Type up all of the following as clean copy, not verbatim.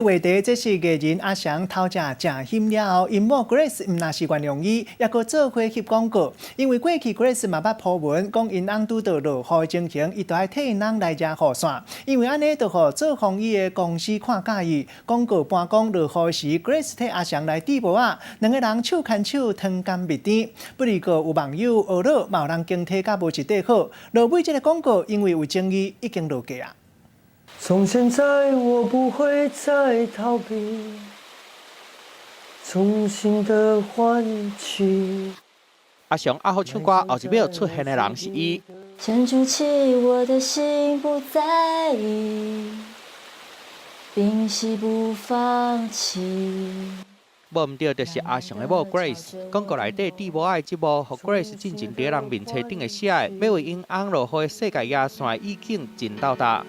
話題，這是藝人阿翔頭食誠險了後，𪜶某 Grace 毋但是原諒伊，猶閣做伙翕廣告。因為過去 Grace 嘛捌 po 文講𪜶翁拄著落雨的情形，伊就愛替𪜶翁來遮雨傘。因為按呢，就予做風衣的公司看佮意。廣告搬講落雨時，Grace 替阿翔來戴帽仔，兩个人手牽手，糖甘蜜甜。不過有網友呵咾，嘛有人驚體甲無一塊好。落尾這个廣告因為有爭議，已經落架啊。從現在我不會再逃避，衷心的歡喜。阿翔阿好唱歌，後一秒出現的人是伊。沉住氣，我的心不在意，屏息不放棄。無毋對，就是阿翔的某 Grace。廣告內底戴帽仔的這幕，予 Grace 進前佇人面冊頂的寫的，欲為𪜶翁落雨的世界雨傘意境真到達。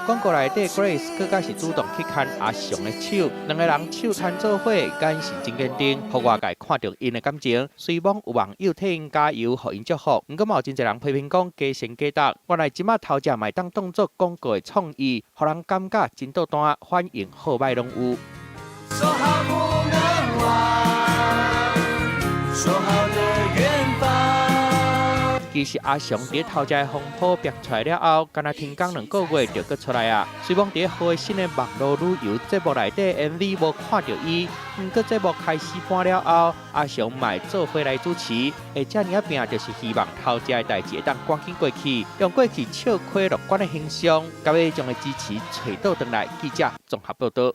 廣告內底 Grace 閣較是主動去牽阿翔的手，兩个人手牽做伙，眼神真堅定，予外界看著𪜶的感情。雖罔有網友替𪜶加油，予𪜶祝福，毋過嘛有真濟人批評講假神假毒。原來這馬頭食嘛會當當作廣告的創意，予人感覺真倒彈，反應好䆀攏有。說好不能忘，說好的遠方。其實阿翔佇頭食的風波爆出來了後，干焦停工2個月就閣出來啊。雖罔佇好的新的網路旅遊節目內底 MV 無看著伊，毋過節目開始播了後，阿翔嘛會做伙來主持。會遮爾仔拼，就是希望頭食的代誌會當趕緊過去，用過去笑虧樂觀的形象，共民眾的支持揣倒轉來。記者綜合報導。